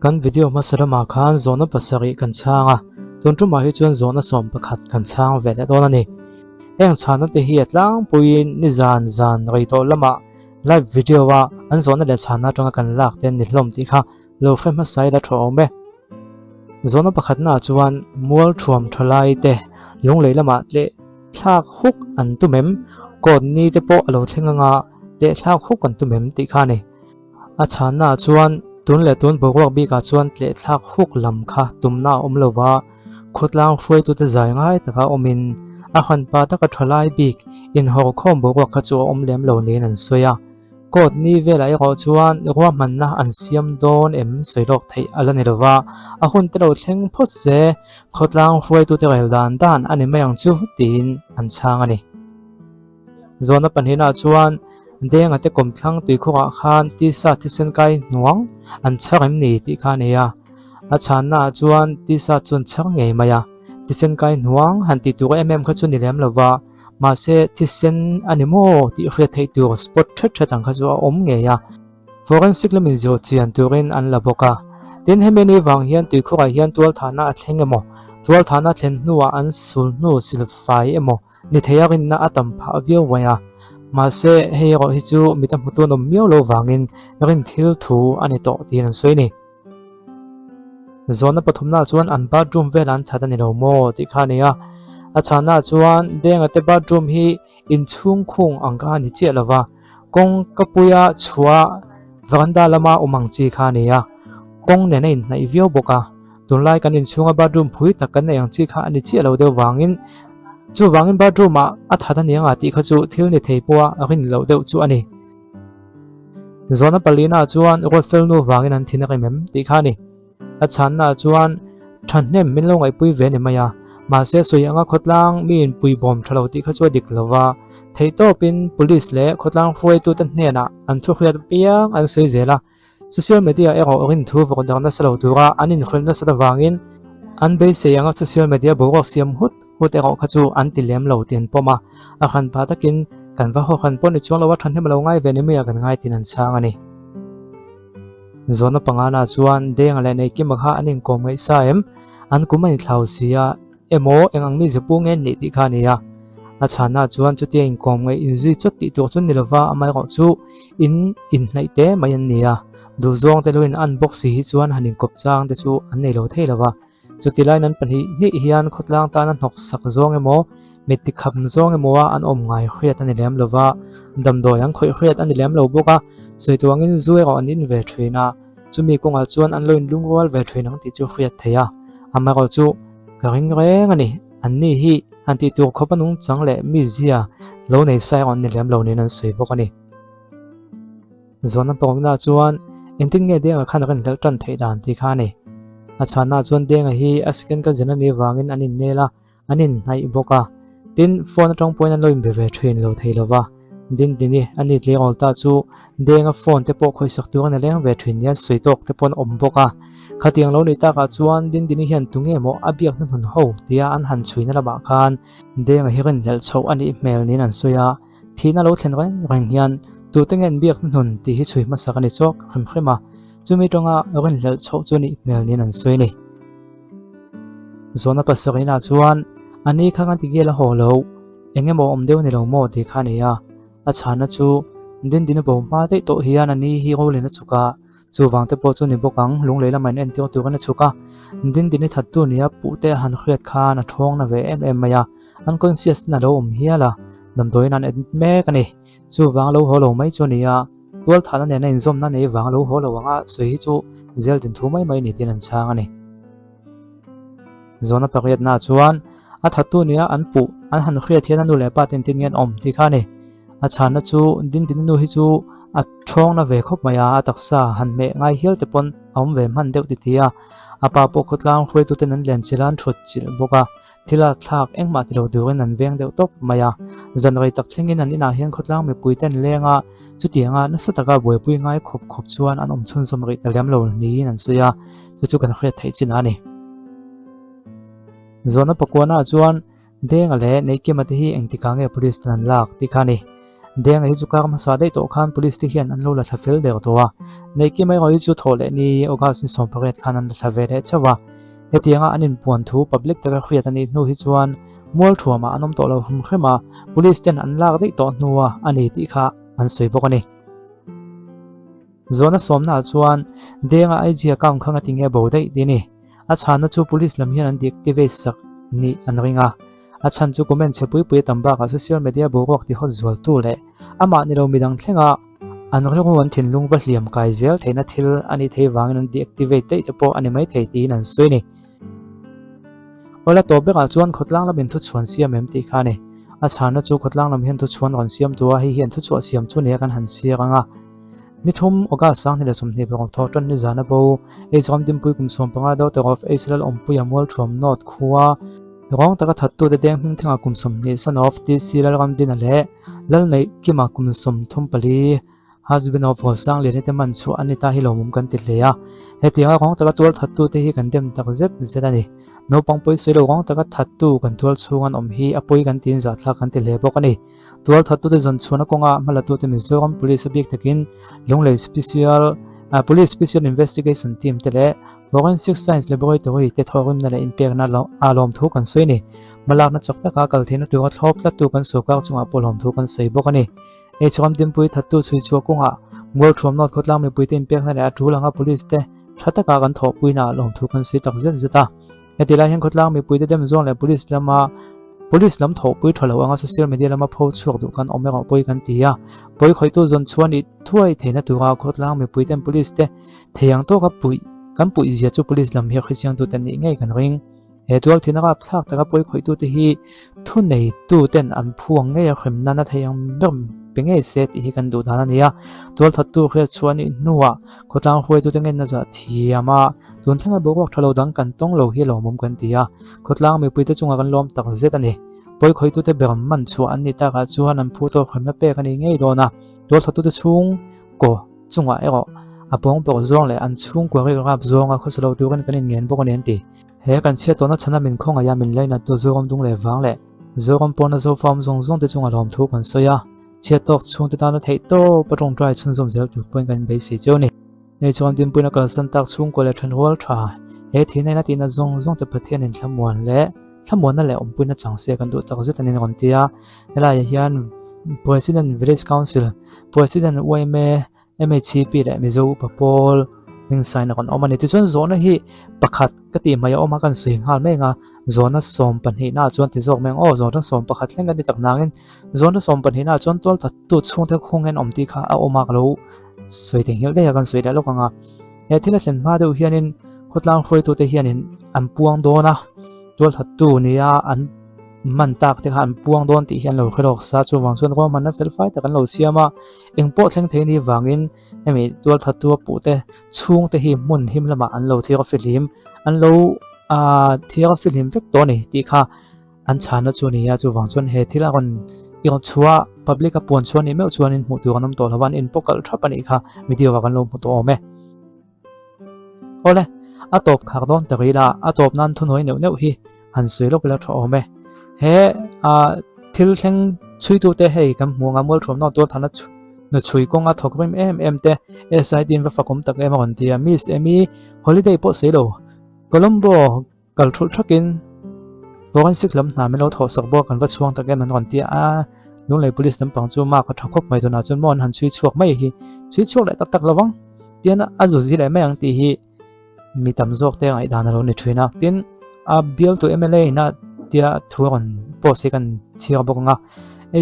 Kan video hmasa lamah khan zawhna pasarih kan chhang a, tun tumah hi chuan zawhna 11 kan chhang ve leh dawn a ni. Heng chhana te hi a tlangpuiin nizan zan rei tawh lamah live video a an zawhna leh chhana atanga kan lak te an ni hlawm tih kha lo hre hmasa ila tha awm e. Zawhna pakhatnaah chuan mual thuam tha lai te lunglei lamah tleh thlak huk an tum em? Court ni te pawh a lo thleng anga tleh thlak huk an tum em tih kha a ni. A chhannaah chuan tun leh tun boruak bikah chuan tleh thlak huk lam kha tumna a awm lova, khawtlang hruaitute zai ngai taka awmin a hanpa taka tha lai bik inhawrkhawm boruak kha chu a awm lem lo niin an sawi a. Court ni velah erawh chuan ruahmanna an siam dawn em sawi lawk theih a la ni lova, a hun te lo thleng phawt se khawtlang hruaitute rel dan dan a ni mai ang chu tiin an chhang a ni. Zawhna pahnihnah chuan Denga te kawmthlang tuikhawkah khan tisa thisen kai hnuang an chhar em ni tih kha a ni a. A chhannaah chuan tisa chu an chhar ngei mai a, thisen kai hnuang han tih tur em em kha chu ni lem lova, mahse thisen a ni maw tih hriat theih tur spot that that ang kha chu a awm ngei a. Forensic lamin zawh chian turin an la bawk a. Tin, hemi ni vang hian tuikhawkah hian tualthahna a thleng emaw, tualthahna thlen hnuah an sulhnu silfai emaw, Ni thei a rinna a tam phah viau mai a, mahse hei erawh hi chu mita hmutu an awm miau lo vangin rin thil thu a ni tawh tiin an sawi a ni. Zawhna pathumnaah chuan an bathroom velah an that a ni lo maw tih kha a ni a, a chhannaah chuan Denga te bathroom hi inchhung khung ang kha a ni chiah lo va, kawngka puia chhuah veranda lama awm ang chi kha a ni a, kawng nen a inhnaih viau bawk a. Tunlai kan inchhunga bathroom phui tak kan nei ang chi kha a ni chiah lo deuh vangin chuvangin bathroom ah a that a ni anga tih kha chu thil ni thei pawha rin loh deuh chu a ni. Zawhna palina chuan Ruatfel nu vangin an thin a rem em tih kha a ni. A chhanna chuan thahnem min lo ngaihpui ve ni mai a, mahse sawi anga khawtlang mi inpui bawm tha lo tih kha chu a dik lo va, theihtawpin police leh khawtlang hruaitute hnenah an thuhriat apiang an sawi zel a. Social media erawh rinthu vawk dang nasa lo tura an inhrilh nasat avangin an beisei anga social media boruak siam hut hut erawh kha chu an ti lem lo tih an pawm a, a hran pah takin kan va haw hran pawh ni chuang lo a thahnem lo ngai ve ni mai a kan ngai tiin an chhang a ni. Zawhna pangana chuan Denga leh Neikima kha an inkawm ngaih sa em? An kum a inthlau si a. Emaw eng ang mi zapu nge nih tih kha a ni a. A chhana chuan chutia inkawm ngaih inzui chawt tih tur chu ni lova amaherawh chu in inhnaih te mai an ni a. Duhzawng te lo in an bawk si hi chuan han inkawp chang te chu an nei lo thei lova. Chuti laiin an pahnih hnih hian khawtlang tana hnawk sak zawng emaw mit tikham zawng emaw a an awm ngai hriat a ni lem lova, damdawi an khawih hriat a ni lem lo bawk a, sawi tuangin zu erawh an in ve thin a. Chumi kawngah chuan an lo inlungrual ve thin ang tih chu hriat theih a, amaherawh chu ka ring reng a ni. Anni hi han tih tur khawp a nungchang leh mizia lo nei sai erawh an ni lem lo niin an sawi bawk a ni. Zawhna pawhna chuan engtin nge Denga khan a rinhlelh tan theih dan tih kha a ni. A chhanna chuan Denga hi a second cousin a nih vangin an innel a, An inhnaih bawk a, tin, phone atang pawhin an lo inbe ve thin lo thei lo va. Dindini, a ni tleirawl ta chu Denga phone te pawh khawisak turin a leng ve thin nia sawi tawk te pawh an awm bawk a. Khatiang lo nih takah chuan Dindini hian tunge maw a biak hnuhnun ho tia an han chhuina lamah khan Denga hi rinhlelh chhoh a nih hmel niin an sawi a, thihna lo thlen reng reng hian tute nge an biak hnuhnun tih hi chhui hmasak a ni chawk hrim hrim a, chumi tanga rinhlelh chhoh chu a nih hmel niin an sawi a ni. Zawhna pasarihna chuan a ni kha kan ti gel a haw lo, eng emaw awm deuh ni lo maw tih kha a ni a. A chhana chu Dindina bo hma daih tawh hian a ni hi Rolian a chhuk a, chuvang te pawh chu ni bawk ang, lunglei lamah in entir turin a chhuk a. Dindini thattu nia puh te a han hriat khan a thawng na ve em em mai a, unconscious ten a lo awm hial a, damdawiin an admit mek a ni. Chuvang lo haw lo mai chu a ni a, tualthahna nena inzawmna nei vang lo haw lo anga sawi hi chu zel din thu mai mai ni tiin an chhang a ni. Zawhna pariatna chuan a thattu nia an puh an han hriat hian a nu leh pa ten tin nge an awm tih kha a ni. A chhanna chu Dindin nu hi chu a thawngna ve khawp mai a, a taksa han hmeh ngai hial te pawn a awm ve hman deuh ti ti a. A pa pawh khawtlang hruaituten an len chilh a, an thut chilh bawk a. Thil a thlak engmah ti lo turin an veng deuh tawp mai a, zan rei tak thlengin an inah hian khawtlang mipuite an leng a, chutianga nasa taka buaipui ngai khawp khawp chuan an awm chhunzawm rih ta lem lo niin an sawi a, chu chu kan hriat theih chin a ni. Zawhna pakuana chuan Denga leh Neikima te hi engtikah nge police ten an lak tih kha a ni. Denga hi chu kar hmasa daih tawh khan police te hian an lo la thla fel der tawh a. Neihkim erawh hi chu thawh leh ni August ni 18 khan an la thla ve leh chauh a. Hetianga an inpuan thu public taka hriat a nih hnu hi chuan Mualthuamah an awm tawh lo hrim hrim a, police ten an lak daih tawh hnua a ni tih kha an sawi bawk a ni. Zawhna sawmnaah chuan Denga IG account kha ngati nge bo daih tih a ni. A chhanna chu police lam hian an deactivate sak nih an ring a. A chhan chu comment chhe pui pui a tam bakah social media boruak ti hawt zualtu leh amah ni lo midang thlenga an rilru an thinlung va hliam kai zel theihna thil a nih theih vangin an deactivate daih te pawh a ni maithei tiin an sawi a ni. Awla tawp berah chuan khawtlang lamin thuchhuan siam em tih kha a ni. A chhanna chu khawtlang lam hian thuchhuan rawn siam tu a, hei hian thuchhuah siam chu nia kan han chhiar ang a. Ni thum, August 2026 thawh tan ni zana bo, H Ramdinpui kum 15 daughter of H Lalawmpuia Mualthuam North khua, Rawng taka thattute deng hming thengah kum 20 son of TC Lalramdina leh Lalneihkima kum 34, Husband of Hawsang Liani te man chhuah a ni ta hi lawmawm kan ti hle a. Hetianga rawng taka tual thattu te hi kan dem tak zet zet a ni. Naupang pawi sawi lo rawng taka thattu kan tual chhung an awm hi a pawi kan tiin zahthlak kan ti hle bawk a ni. Tual thattu te zawn chhuahna kawnga hmalatu te Mizoram Police a bik takin Lunglei Special Police Special Investigation Team te leh Forensic Science Laboratory te thawhrimna leh inpekna a lawmthu kan sawi a ni. Hmalakna chak taka kal theihna tura thlawp tlattu kan sawrkar chungah pawh lawmthu kan sawi bawk a ni. Hei chuan Dinpui thattu chhui chhuah kawngah Mualthuam North khawtlang mipuite inpekna leh a tul anga Police te tha taka kan thawhpuina ah lawmthu kan sawi tak zet zet a. Heti lai hian khawtlang mipuite dem zawng leh Police lama Police lam thawhpui tha lo anga social media lama pho chhuak duh kan awm erawh pawi kan ti a. Pawi khawihtu zawn chhuah nih thuai theihna tura khawtlang mipuiten Police te thei ang tawka puih kan puih zia chu Police lam hi a hrichiangtute nih ngei kan ring. He tual thina rapthlak taka pawi khawihtute hi thuneituten an phuang ngei a hrem nana thei ang ber pe ngei se tih hi kan duh dan a ni a. Tual thattu hriat chhuah nih hnuah khawtlang hruaitute ngenna zah thiam a, tun thlenga boruak tha lo dang kan tawng lo hi lawmawm kan ti a, khawtlang mipuite chungah kan lawm tak zet a ni. Pawi khawihtute ber man chhuah an nih takah chuan an phu tawk hremna pek a ni ngei dawn a, tual thattute chhungkaw chungah erawh a pawng pawh zawng leh an chhungkua rik rap zawnga khawsa lo turin kan inngen bawk a ni an ti. He kan chhiat tawhna chhana min khawngaih a min lainat tu Zoram dung leh vang leh Zoram pawna Zofa awm zawng zawng te chunga lawmthu kan sawi a, chhiat tawk chhungte tana theih tawp a tawngtai chhunzawm zel tur pawhin kan inbeisei cheu a ni. Hei chuan Dinpuina kalsan tak chhungkaw leh thenrual tha, he thihna in a tihna zawng zawng te Pathianin thlamuan leh thlamuanna leh awmpuina chang se kan duh tak zet a ni rawn ti a. Helaiah hian President Village Council, President yma, MHCP leh Mizo Upa Pawl hming sign a rawn awm a ni. Tichuan zawhna hi pakhat ka tih hmai a awm a, kan sawi nghal mai ang a, zawhna 12 naah chuan ti zawk mai ang aw, zawhna 11 thleng kan ti tak nangin zawhna 12 naah chuan tual thattu chhungte khung hian awm tih kha a awm a, ka lo sawi theihnghilh daih a, kan sawi leh lawk ang a. He thil a thlen hma deuh hianin khawtlang hruaitute hianin an puang dawn a, tual thattu nia an man tak te kha an puang dawn tih hi an lo hre lawk sa, chuvang chuan ruahmanna fel fai tak an lo siam a. Eng pawh thleng thei ni vangin hemi tual thattu a puh te chhung te hi hmun him lamah an lo thir a fihlim an lo ah thir a fihlim vek tawh a ni tih kha an chhanna chu a ni a chuvang chuan he thil a rawn i rawn chhuah public a puan chhuah nih meuh chuanin hmuh tur an awm tawh lo va an in pawh kalh thap a nih kha video ah kan lo hmu tawh awm e. Awle, a tawp khak dawn ta rih la, a tawp nan thunawi neuh neuh hi han sawi lawk ila tha awm e. He ah thil thleng chhuitute hei kan hmuh anga Mualthuamnaw tualthana nu chhui kawnga thawk rim em em te SIT in va fakawm tak em a rawn ti a, Miss Amy holiday pawh sawi lo, Colombo Kal thulh thakin forensic lam hna min lo thawh sak bawk an va chhuang tak em an rawn ti a, Lunglei police lampang chu mark a tha khawp mai tunah chuan maw an han chhui chhuak mai hi chhui chhuak leh tak tak lovang tin a zu zi leh mai ang tih hi mi tam zawk te ngaihdan a lo ni thin a, tin a bialtu mla ina tia thu a rawn post hi kan chhiar bawk ang a,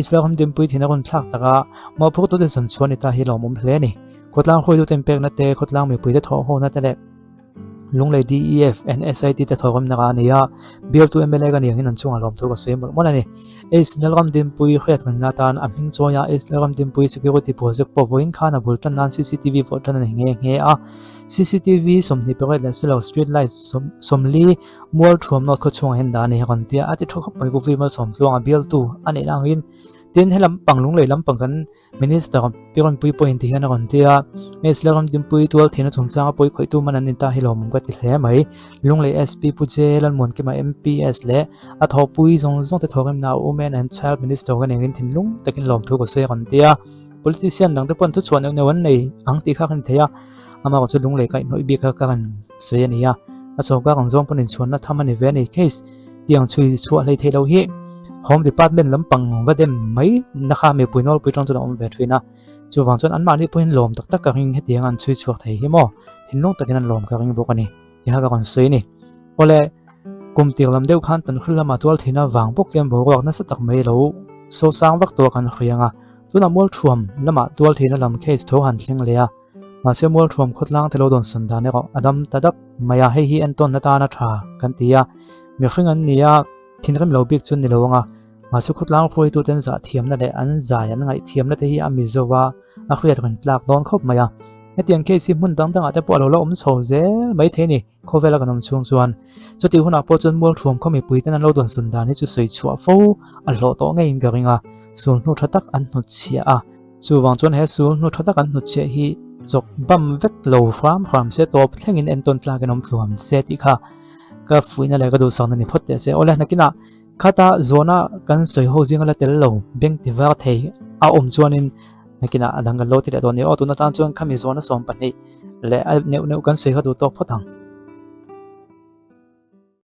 H Lalramdinpui thin a rawn thlak tak a, mawhphurtute zawn chhuah a ni ta hi lawmawm hle a ni, khawtlang hruaitute inpekna te, khawtlang mipuite thawhhona te leh. Lunglei DEF and SIT te thawhrimna kha a ni a, bialtu mla ka ni angin an chungah lawmthu ka sawi mawlh mawlh a ni. Ace Lalramdinpui hriat rengna atan a hming chawi a, Ace Lalramdinpui Security Project pawh vawiin khan a bul tan nan cctv vawh tan a ni nghe nghe a. Cctv 28 leh silo street light 40 mual thuam nawt khaw chhungah hian dah a ni a rawn ti a, a ti tha khawp mai. Pu Vimal Sawmtluanga bialtu a nih na angin. Tin, helam pang lunglei lampang kan Minister Pi Rawnpui pawhin ti hian a rawn ti a, Hmeichhe leh Ramdinpui tual theihna chungchanga pawi khawihtu man an inta hi lawmawm ka ti hle mai. Lunglei SP Pu J Lalmuankima MPS leh a thawhpui zawng zawng te thawhrimna a Women and Child Minister ka nengin thinlung takin lawmthu ka sawi a rawn ti a. Politician dang te pawhin thuchhuah neuh neuh an nei ang tih kha kan thei a, amah chu lunglei kaihhnawih bik kha ka rawn sawi a ni a, a sawrkar ang zawng pawn inchhuanna tham a ni ve a ni. Case tiang chhui chhuah hlei theih loh hi Home Department lampang va dem mai na kha mipui nawlpui tang chuan a awm ve thin a, chuvang chuan anmahni pawhin lawm tak tak ka ring hetiang an chhui chhuak thei hi maw thinlung takin an lawm ka ring bawk a ni tih kha ka rawn sawi a ni. Awle, kum tir lam deuh khan Tanhril lama tual theihna vang bawk hian boruak nasa tak mai lo sosang vak tawh kan hria ang a, tunah Mualthuam lamah tual theihna lam case tho han thleng leh a, Mahse Mualthuam khawtlang te lo dawn sawn dan erawh a dam ta dap mai a, hei hi entawn atana tha kan ti a, mihring an ni a, thinrim lo bik chu an ni lo ang a, mahse khawtlang hruaitute an zah thiamna leh an zai an ngaihthiamna te hi a mizo a, a hriat reng tlak dawn khawp mai a. Hetiang case hi hmun dang dangah te pawh a lo la awm chho zel mai thei a ni, khawvela kan awm chhung chuan. Chutih hunah pawh chuan Mualthuam khaw mipuiten an lo dawn sawn dan hi chu sawi chhuah fo a hlawh tawh ngeiin ka ring a, sulhnu tha tak an hnutchhiah a. Chuvang chuan he sul hnu tha tak an hnutchhiah hi chawk bam vek lo hram hram se tawp thlengin entawn tlakin awm tluam se tih kha ka fuihna leh ka duhsakna ni phawt teh se. Awle nakinah khata zawhna kan sawi ho zinga la tel lo beng ti var thei a awm chuanin nakinah a dang kan lo ti leh dawn a ni. Aw tun atan chuan khami zawhna 12 leh a neuh neuh kan sawi kha duh tawk phawt ang.